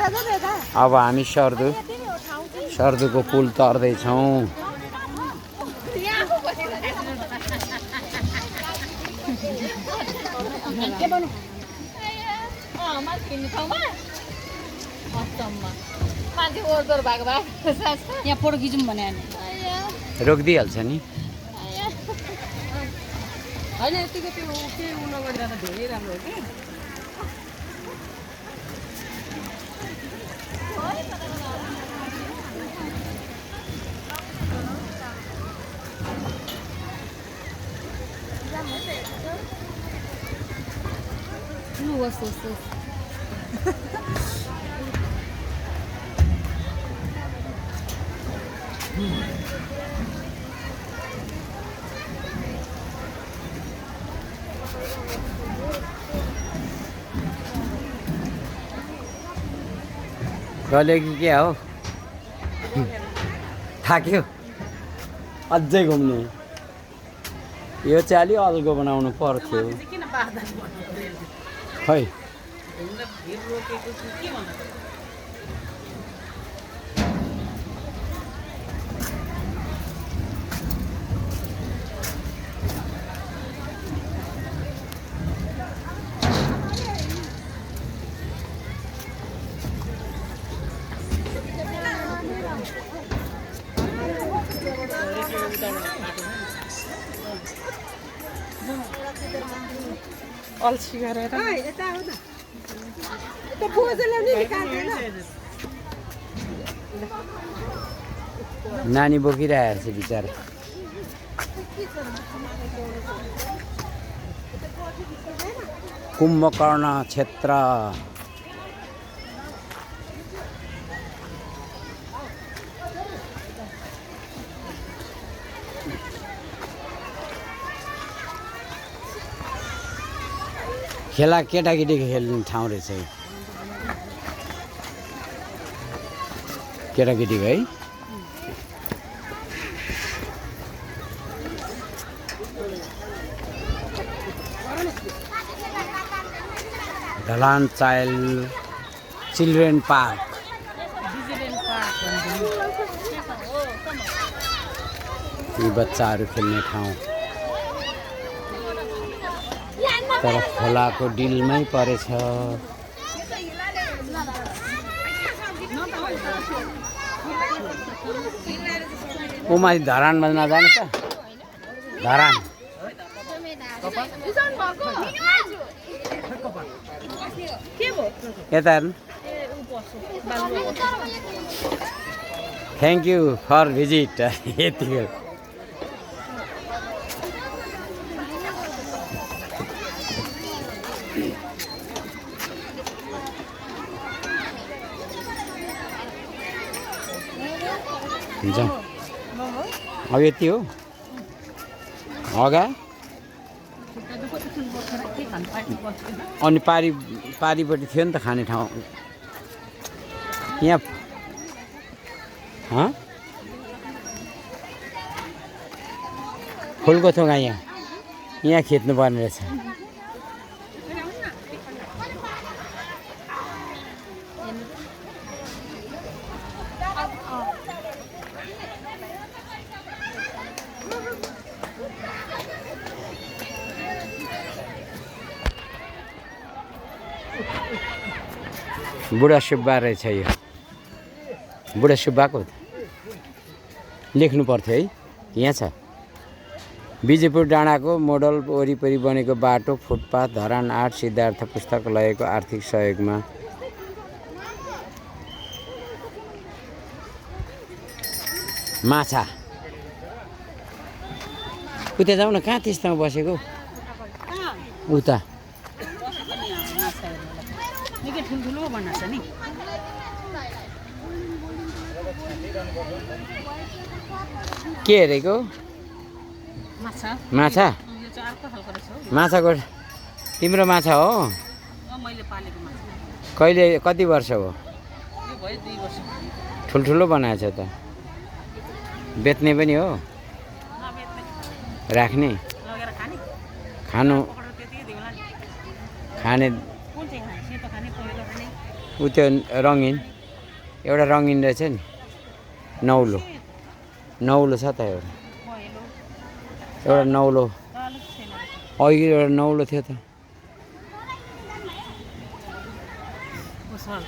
अब हामी सर्दुको पुल तर्दैछौँ। यहाँ फोटो खिचौँ भने रोकिदिइहाल्छ नि। होइन यतिको त्यो के उ नगरिरहँदा धेरै राम्रो हो कि। गल्यो कि के हो? थाक्यो अझै घुम्ने। यो चाहिँ अलि अल्गो बनाउनु पर्थ्यो खै। अल्छी गरेर नानी बोकिरहेको छ बिचरा। कुम्भकर्ण क्षेत्र खेला केटाकेटीको खेल्ने ठाउँ रहेछ यो। केटाकेटीको है। ढलान चाइल्ड चिल्ड्रेन पार्क। यी बच्चाहरू खेल्ने ठाउँ तर खोलाको डिलमै परेछ। उमाथि धरानमा नजाने त? धरान यता हेर्नु। Thank you for visit. यतिको हुन्छ। अब यति हो हगा। अनि पारिपट्टि थियो नि त खाने ठाउँ यहाँ। फुलको थोगा यहाँ खिच्नु पर्ने रहेछ। बुढा सुब्बा रहेछ यो। बुढा सुब्बाको लेख्नु पर्थ्यो है। यहाँ छ विजयपुर डाँडाको मोडल वरिपरि बनेको बाटो फुटपाथ धरान 8 सिद्धार्थ पुस्तकालयको आर्थिक सहयोगमा माछा। उता जाउँ न। कहाँ त्यस्तोमा बसेको उता? के हेरेको? माछा माछाको तिम्रो माछा हो? कहिले कति वर्ष हो? ठुल्ठुलो बनाएछ त। बेच्ने पनि हो? राख्ने खानु खाने ऊ त्यो रङ्गिन एउटा रङ्गिन रहेछ नि नौलो नौलो छ त एउटा एउटा नौलो अघि एउटा नौलो थियो त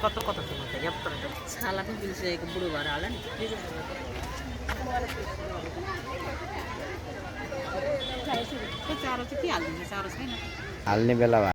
कत्रो कत्रो छाला पनि पिलिसकेको बुढो भएर होला नि चारो चाहिँ के हालिदिन्छ चारो छैन हाल्ने बेला